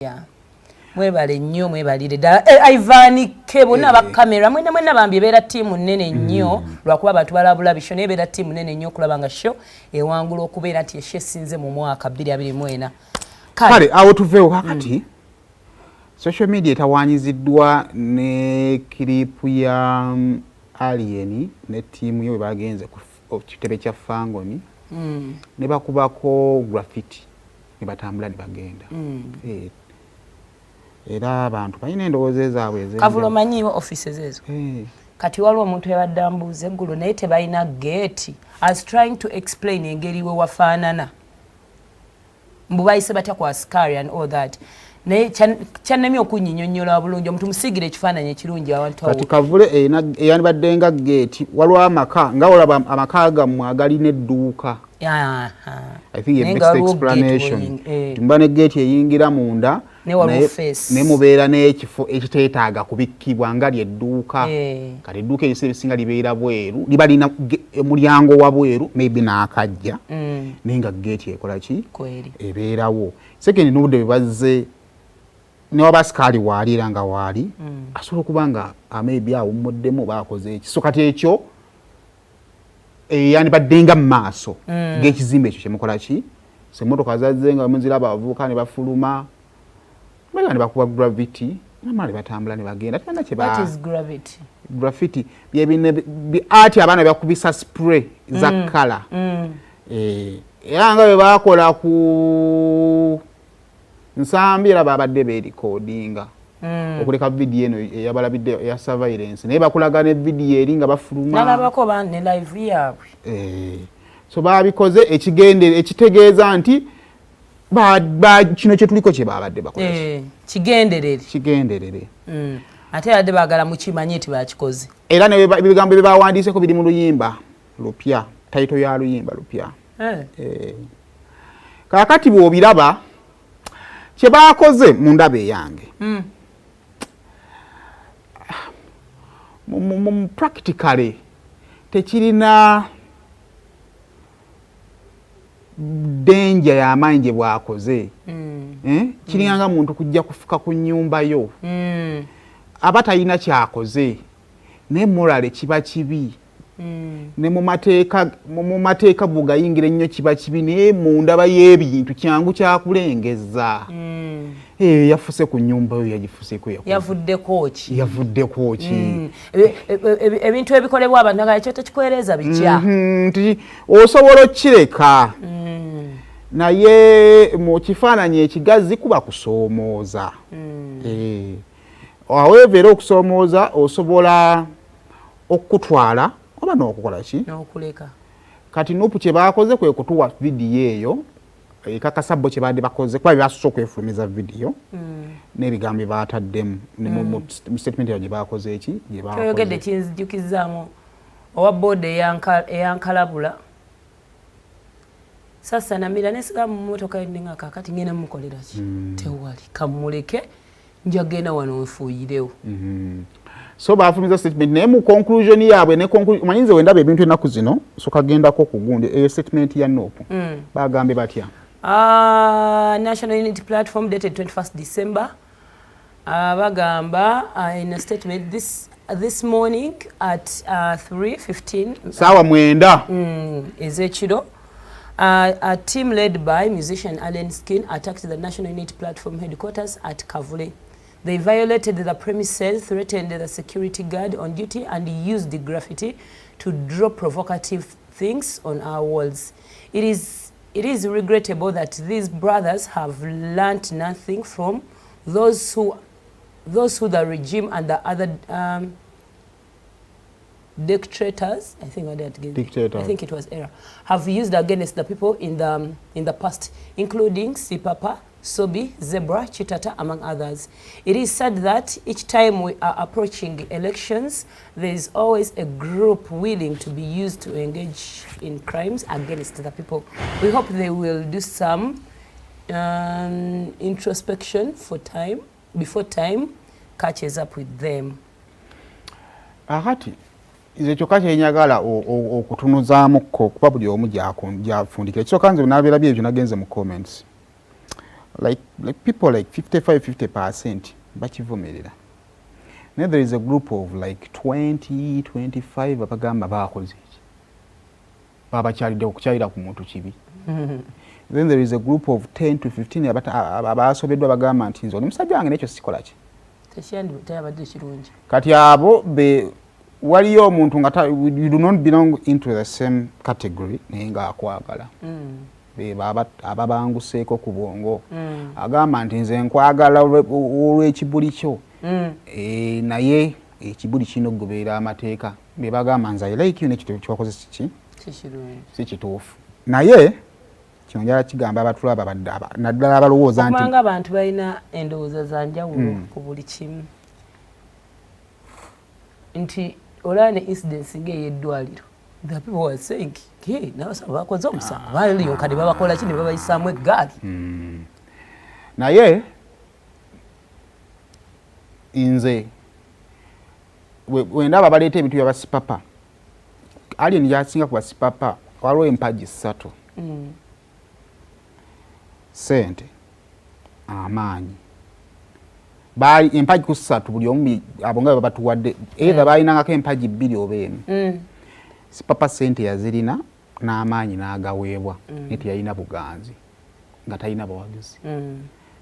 Yeah. Mwebale nnyo, mwebalire ddala. Ivan K, bonna abakamera mwena mwena bambi, ebeera ttiimu nnene nnyo, lwakuba abantu balabula show, naye ebeera ttiimu nnene nnyo okulaba nga show ewangula, okubeera nti e show esinze mu mwaka 2024. Kale awo tuveewo. Kakati social media etawanyiziddwa ne clip ya Alien ne ttiimu ye, we bagenze ku kitebe kya Fangoni ne bakubako graffiti ne batambula ne bagenda. Era abantu balina endowooza ezaabwe ez'enjawulo. Kavula, omanyiiwo offices ezo? Eh. Kati waliwo omuntu yabadde ambuuza eggulo, naye tebalina geeti. As trying to explain engeri we wafaanana, mbu bayise batya ku askari and all that, naye kyannemye okunyinyonnyola bulungi. Omuntu musiigire ekifaananyi ekirungi awantu Kati awo. Kavule eyandibadde nga geeti, waliwo amaka nga olaba amaka gammwe agalina edduuka. I think Naye a nga best waliwo gate explanation. Muba ne geeti eyingira munda, Ne waliwo face. ne mubeera n'ekifo ekiteetaaga kubikkibwa nga lyedduuka. Kati edduuka ebiseera ebisinga libeera bweru, liba lina omulyango wa bweru, maybe n'akajja, naye nga geeti ekola ki? Kweri. Ebeerawo. Second, n'obudde bwe bazze, newaba asikaali waali, era nga waali, asobola okuba nga maybe awummuddemu oba akoze eki. So kati ekyo yandibadde nga mu maaso g'ekizimbe ekyo kyemukola ki. So emmotoka zazze nga muziraba, abavubuka ne bafuluma, baga ne bakuba graffiti, namala ne batambula ne bagenda, tebalina kye. What is graffiti? Graffiti byebino ati abaana bakubisa spray za colour. Era nga bwe bakola ku Nsambi, era babadde beerikodinga okuleka vidiyo eno eyabalabidde eya surveillance, naye bakulaga ne vidiyo eri nga bafuluma. Nalabako ba ne live yaabwe. So babikoze ekigendere ekitegeeza nti kino kyetuliko kye babadde bakola ki? Kigenderere. Kigenderere. Ate yadde baagala mukimanye nti bakikoze. Era ebigambo bye bawandiiseko biri mu luyimba lupya, title ya luyimba lupya. Kaakati bw'obiraba kye baakoze mu ndaba eyange, practically tekirina danger y'amaanyi gye bwakoze. Eh? Kiringanga muntu kujja kufuka ku nnyumba yo, aba talina kyakoze, naye morale kiba kibi. Ne mu mateeka bw'ogayingira ennyo kiba kibi, naye mu ndaba y'ebintu kyangu kyakulengeza. Eh, yafuse ku nnyumba yo, yagifuseko, yakoze. Yavuddeko ki? Yavuddeko ki? Ebintu ebikolebwa abantu nga ekyo tekikwereeza bikya. Nti osobola okukireka, naye mu kifaananyi ekigazi kuba kusoomooza. However, era okusoomooza osobola okukutwala oba n'okukola ki? N'okuleka. Kati NUP kye baakoze kwe kutuwa vidiyo eyo ekakasa bo kye baadde bakoze, kuba bye basoose okwefulumiza vidiyo n'ebigambo bye baataddemu ne mu statement yaabwe gye baakoze eki gye Kyoyogedde baakoze. kinzijukizaamu owa booda eyankalabula sasa namira nesiga mu motoka nga kakati ngenda mukolera ki? Tewali, kamuleke, njagenda wano nfuuyirewo. So bafulumiza statement, naye mu conclusion yaabwe ne omanyi nze wendaba ebintu ennaku zino, so kagendako ku gundi eyo statement ya NUP, bagambye batya? National Unity Platform dated 21st December, bagamba in a statement this morning at 3:15 Saawa 9. Ez'ekiro, a team led by musician Alien Skin attacked the National Unity Platform headquarters at Kavule. They violated the premises, threatened the security guard on duty, and used the graffiti to draw provocative things on our walls. It is regrettable that these brothers have learnt nothing from those who the regime and the other dictators, I think I did, Dictators. I think it was error, have used against the people in the past, including Sipapa, Sobi, Zebra, Chitata, among others. It is said that each time we are approaching elections, there is always a group willing to be used to engage in crimes against the people. We hope they will do some introspection for time before time catches up with them. Akati nze kyokka kyenjagala okutunuzaamukko, kuba buli omu gyafundikira. Ekisooka, nze nabeera byebyo, nagenze mu comments. Like people like 55 50% bakivumirira, naye there is a group of like 20 25 abagamba bakoze eki, babakyalidde, okukyalira ku muntu kibi. Then there is a group of 10 to 15 abasobeddwa, bagamba nti nze oli musajja wange, nekyo sikola ki. Teyabadde kirungi. Kati abo be waliyo omuntu nga you do not belong into the same category, naye ng'akwagala. Bebo ababanguseeko ku bwongo. Agamba nti nze nkwagala olw'ekibuli kyo. Naye ekibuli kirina okugoberera amateeka. Be bagamba nze I like you, nekyo kyewakoze kiki? Si kituufu. Naye kino njala kigamba abatulaba naddala abalowooza nti kubanga abantu balina endowooza za njawulo ku buli kimu, nti olaba ne incidence ng'eyeddwaliro, the people were saying, hey, n'abasawo bakoze omusango, baliyonka ne babakola ki, ne babayisaamu eggaali. Naye nze wendaba baleeta ebintu byabasipapa, Alien gyasinga ku basipapa, waliwo empagi ssatu: sente, amaanyi. Baali empagi ku ssatu, buli omu abo nga babatuwadde either balinangako empagi bbiri oba emu. Sipapa sente yazirina n'amaanyi n'agaweebwa, naye teyalina buganzi, nga talina bawagizi.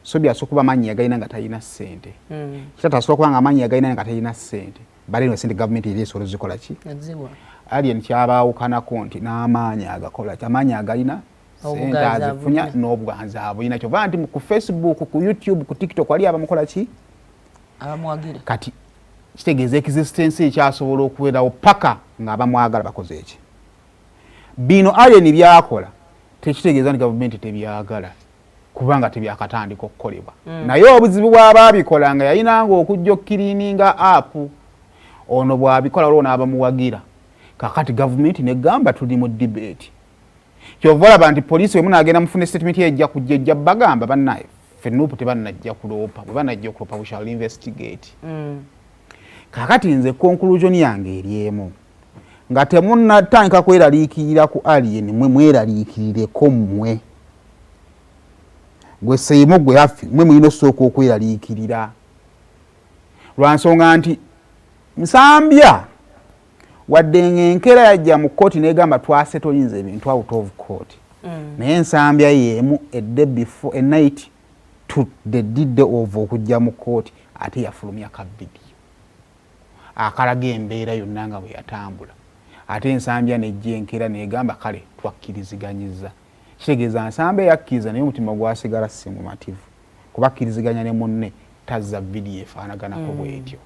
So byasobola kuba amaanyi yagalina nga talina ssente. Kitata asobola kuba nga amaanyi yagalina nga talina ssente, balina sente, gavumenti eri esobola zikola ki. Alien kyabaawukanako nti n'amaanyi agakola ki, amaanyi agalina, sente azifunya, n'obuganzi abulina. Kyova nti ku Facebook, ku YouTube, ku TikTok wali abamukola ki, abamuwagira. Kati kitegeeza existence ekyasobola okubeerawo paka ng'abamwagala bakoze eki. Bino Alien byakola tekitegeeza nti gavumenti tebyagala, kubanga tebyakatandika okukolebwa. Naye obuzibu bw'abaabikola nga yalinanga okujja okucleaninga up, ono bw'abikola waliwo n'abamuwagira. Kakati gavumenti negamba tuli mu debate. Kyova olaba nti poliisi bwe munaagenda mufune statement ejja kujja, ejja bagamba bannaye ffe NUP tebannajja kuloopa, bwe banajja okuloopa we shall investigate. Kakati nze conclusion yange eri emu, nga temunnatandika kweraliikirira ku Alien, mwe mweraliikirireko mmwe, gwe seimu, gwe affe, mwe mulina osooka okweraliikirira, lwansonga nti Nsambya wadde ng'enkeera yajja mu kooti negamba twasetoyinza ebintu out of court, naye Nsambya yeemu a day before, a night to the D-day of okujja mu kooti, ate yafulumya ka vidiyo akalaga embeera yonna nga bwe yatambula. Ate Nsambya nejja enkeera negamba kale twakkiriziganyiza. Kitegeeza Nsambya yakkiriza, naye omutima gwasigala si mumativu, kuba akkiriziganya ne munne tazza vidiyo efaanaganako bwetyo.